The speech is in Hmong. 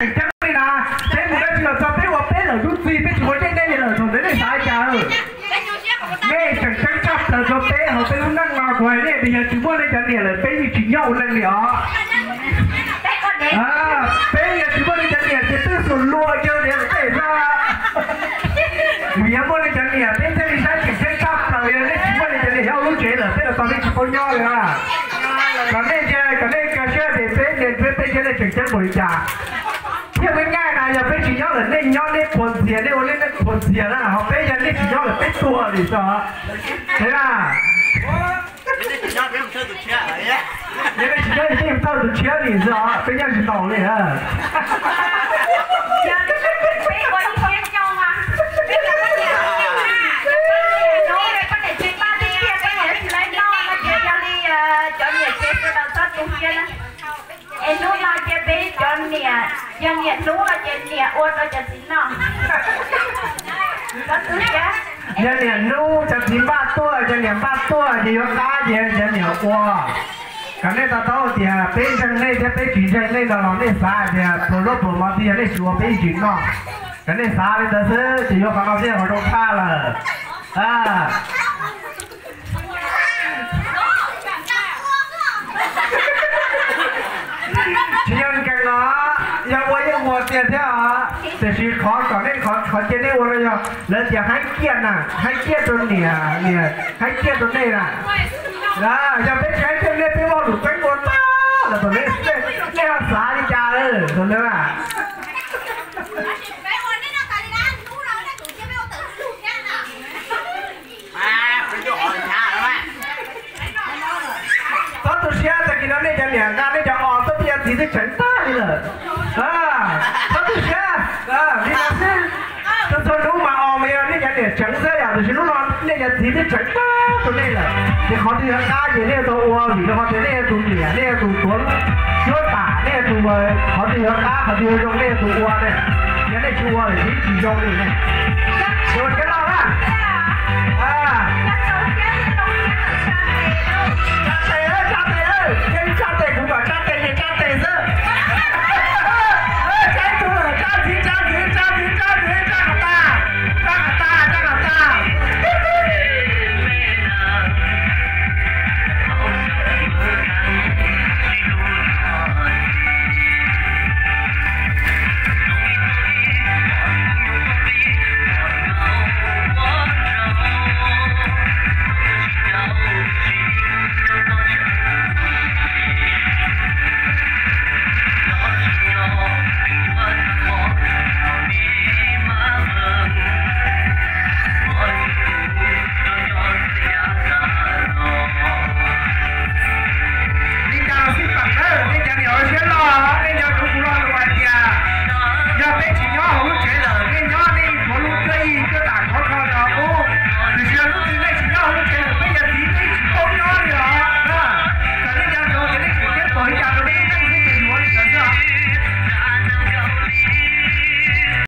Tseem ceeb li na, peb mus dab tsi los txog peb ua peb lawm lub txim, peb tsis ua dej nej li lawm, thaum ntawd nej xav cas? Nej tseem ceeb tshaj plaws rau peb hauv peb lub neej no, kuv hais nej tias yog tsis muaj nej cov niam lawm peb yeej tsis nyob ua neej li os. Peb yog tsis muaj nej cov niam ces twb xuas lua yawg niam tej xwb. Vim yog muaj nej cov niam peb thiaj li saib tseem ceeb tshaj plaws, yog nej tsis muaj nej cov niam nyob lub tsev lawm peb los tau peb tsis paub nyob li na. Kom nej ntsia, kom nej nkag siab tias peb niam peb, peb thiab nej tseem ceeb npaum li cas. Thiab muaj nyaj na, yog peb tsis nyob lawm nej nyob nej qhuas ntxias, nej ua nej qhuas ntxias na, ho peb yog nej tsis nyob lawm peb tuag li xwb. Thế na, yog nej tsis nyob ces peb thawj tus tshiab li xwb, peb nyob tsis tau li. Es hnub no cia peb cov niam, yog niam hnub no ces niam ua rau cov txiv noj. Yog niam hnub cov txiv npaj tuaj, cov niam npaj tuaj ces yuav qab ces cov niam ua. Kom nej to taub tias peb ntseeg nej thiab peb tsis ntseeg nej no los nej xav tias pluas zaub pluas mov twg yog nej tsis ua peb yeej tsis noj. Kom nej xav li ntawd xwb ces yuav qhov no xwb qhov zoo tshaj lawm. Tsis yog nkees no, yog ua yeej ua tiag thiab os, tiam sis qhov kom nej, qhov cia nej ua no yog lawv tias haib ciaj na, haib ciaj rau niam, niam haib ciaj rau nej na. Yog peb tsis haib ciaj nej peb vaj lus txeeb ua tag los thaum nej, nej ho xav li cas thaum ntawd na? Txhob tu siab, tag kis no nej cov niam nqa nej cov os tuaj peb cov txiv twb tseev tag li lawm. Txhob tu siab, li no xwb. Txhua hnub mas os mas yog nej cov niam tseev xwb yom, tiam sis hnub no nej cov txiv twb tseev tag rau nej lawm. Ces qhov twg yuav qab ces nej yuav tau ua, vim rau qhov tias nej yog tus niam, nej yog tus tuav cuab tam, nej yog tus, qhov twg yuav qab qhov twg yuav zoo nej yog tus ua ne. Yog nej tsis ua lawm ces tsis zoo li ne. Ces ua siab loj na. Tsa tes, tsa tes,